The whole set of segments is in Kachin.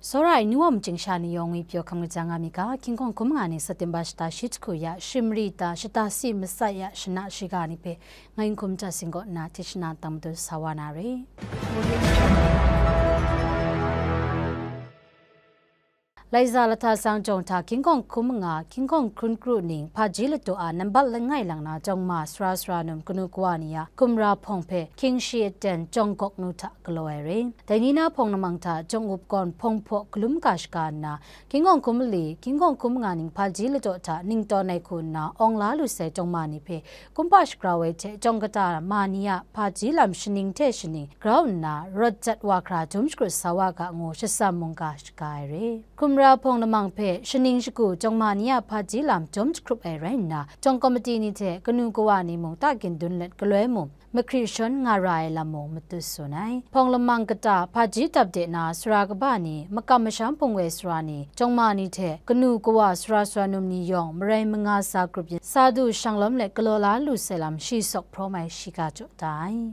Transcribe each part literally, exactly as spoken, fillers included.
Tsawra ai nu wa maching sha ni yawng ngwi pyaw hkam kaja nga mi ga, hkying hkawng hkum nga ni September shata shi jahku ya, shim ri ta, shata si matsat ya, shana shiga ni hpe, ngai n hkum ja sing kaw nna, tishna tang matu sa wa na re. Laiza lahta sang jawng hta hkying hkawng hkum nga, hkying hkawng hkun kru ning, hpaji ladaw a nambat langai lang na jawng ma sara sara num kanu kawa ni a, kumra hpawng hpe hkying shi aten jawng gawk nu hta galaw ai re. Dai ni na hpawng lamang hta jawng up gawn hpawng hpaw galum ga shaga nna, hkying hkawng hkum mali, hkying hkawng hkum nga ning hpaji ladaw hta ning tawn ai hku nna awng la lu sai jawng ma ni hpe, kumhpa shagrau ai hte jawng kata ma ni a hpaji lam shaning hte shaning grau nna, rawt jat wa hkra jum shakrut sa wa ga ngu shatsam mungga shaga ai re. Hkumra hpawng lamang hpe shaning shagu jawng ma ni a hpaji lam jawm jahkrup ai rai nna, jawng kawmati ni hte kanu kawa ni mung ta gindun let galoi mung, mahkri shawn nga ra ai lam mung matut tsun ai. Hpawng lamang kata hpaji dap de na sara kaba ni, makam masham hpung woi sara ni, jawng ma ni hte kanu kawa sara sara num ni yawng marai manga sa grup yin sa du shang lawm let galaw la lu sai lam shi sawk hprawm ai shiga jaw da ai.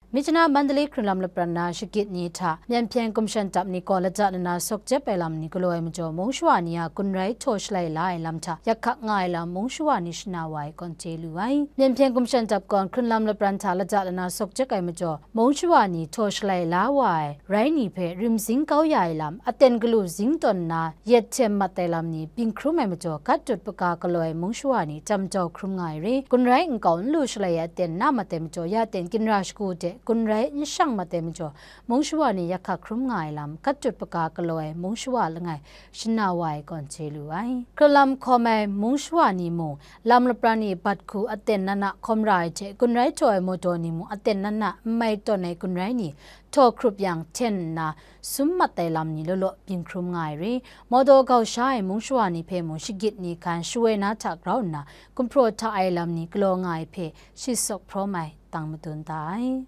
Myitkyina Mandalay hkrunlam lapran na shagit ni hta, myen hpyen gumshan dap ni gaw lata lana sawk jep ai lam ni galaw ai majaw, mung shawa ni a gun rai htaw shalai la ai lam hta yak hkak nga ai lam mung shawa ni shana wa ai gawn chye lu ai. Myen hpyen gumshan dap gawn hkrunlam lapran hta lata lana sawk jep ai majaw, mung shawa ni htaw shalai la wa ai rai ni hpe rimzing kau ya ai lam, aten galu zing tawn nna, yet htem mat ai lam ni byin hkrum ai majaw, gat dut paga galaw ai mung shawa ni jam jau hkrum nga ai re. Gun rai nkau n lu shalai ya aten na mat ai majaw, ya aten ginra shagu de gun rai n shang mat ai majaw, mung shawa ni yak hkak hkrum nga ai lam, gat dut paga galaw ai mung shawa langai shana wa ai gawn chye lu ai. Hkrunlam hkawm ai mung shawa ni mung, lam lapran ni bat hku aten nana hkawm ra ai hte, gun rai htaw ai mawdaw ni mung aten nana n mai tawn ai gun rai ni htaw hkrup yang hten nna, sum mat ai lam ni law law byin hkrum nga ai re. Mawdaw gau sha ai mung shawa ni hpe mung shagit ni hkan shawoi na hta grau nna, gumhpraw hta ai lam ni galaw nga ai hpe shi sawk hprawm ai tang madun da ai.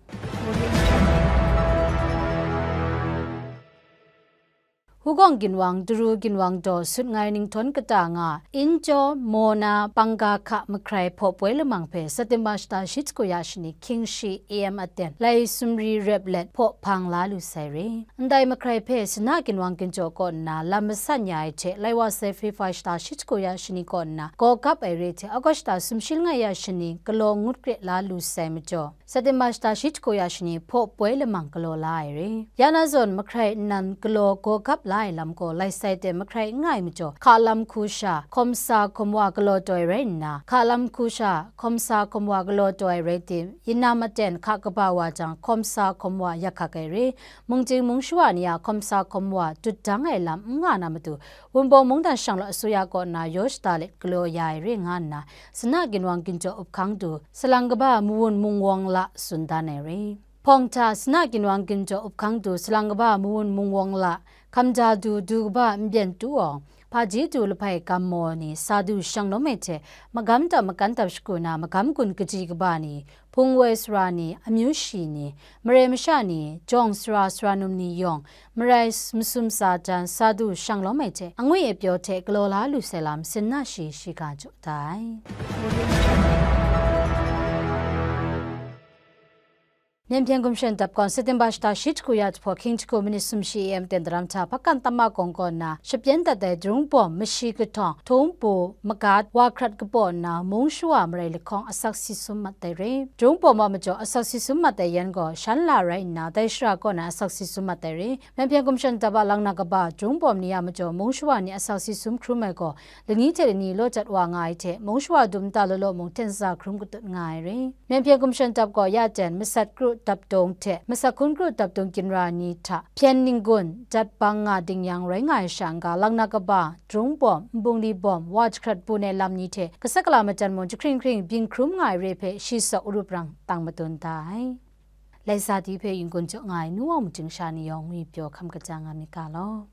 Hugawng ginwang, Daru ginwang daw sut ngai ninghtawng kata nga, Injaw, Mona, Pangga hka mahkrai hpaw poi lamang hpe September shata shi jahku ya shani hkying shi A M aten lai sumri rep let hpaw hpang la lu sai re. Ndai mahkrai hpe Sina ginwang ginjaw kaw nna lam masan ya ai hte, lai wa sai February shata shi jahku ya shani kaw nna gaw gap ai re hte, August shata sumshi langai ya shani galaw ngut kre la lu sai majaw, September shata shi jahku ya shani hpaw poi lamang galaw la ai re. Ya na zawn mahkrai nnan galaw gaw gap la ai lam gaw lai sai ten mahkrai n nga ai majaw, hka lam hku sha hkawm sa hkawm wa galaw taw ai rai nna, hka lam hku sha hkawm sa hkawm wa galaw taw ai rai tim, yin na maten hka kaba wa jang hkawm sa hkawm wa yak hkak ai re. Mungchying mung shawa ni a hkawm sa hkawm wa dut dang ai lam n nga na matu, Wunpawng mungdan shanglawt asuya kaw nna yaw shada let galaw ya ai re nga nna, Sina ginwang ginjaw up hkang du, salang kaba mawun mungwawng la tsun dan ai re. Hpawng hta Sina ginwang ginjaw up hkang du, salang kaba mawun mungwawng la, hkamda du, du kaba nbyen tu awng, hpaji du lahpai gam maw ni, sa du shang lawm ai hte, magam tap makan tap shagu na, magam gun kaji kaba ni, hpung woi sara ni, amyu shi ni, mare masha ni, jawng sara sara num ni yawng, marai masum sa jan sa du shang lawm ai hte, angwi apyaw hte galaw la lu sai lam, sin na shi shiga jaw da ai. Myen hpyen gumshan dap gawn, September shata shi jahku ya jahpawt, hkying jahku minit sumshi A M ten daram hta, Hpakan Tamma Gawng kaw nna, shapyen dat ai Drung Bawm, Mashi Kahtawng, Htung Pu, Magat, Wa Hkrat kabaw nna, mung shawa marai lahkawng asak si sum mat ai re. Drung Bawm wa majaw asak si sum mat ai yan gaw, shan la rai nna, dai shara kaw na asak si sum mat ai re. Myen hpyen gumshan dap a lang na kaba, Drung Bawm ni a majaw, mung shawa ni asak si sum hkrum ai gaw, lani hte lani law jat wa nga ai hte, mung shawa dum nta law law mung hten sa hkrum katut nga ai re. Myen hpyen gumshan dap gaw ya jan, masat kru dapdung hte, masat hkun kru dapdung ginra ni hta, hpyen ninggun, jat bang nga ding yang rai nga ai sha n-ga, lang na kaba, Drung Bawm, Nbungli Bawm, Wa Jahkrat bun ai lam ni hte, kasa kala majan mung jahkring hkring byin hkrum nga ai re hpe, shi sawk arup rang tang madun da ai. Laisa di hpe yin-gun jaw nga ai nu wa machyin sha ni yawng ngwi pyaw hkam kaja nga myit ga law.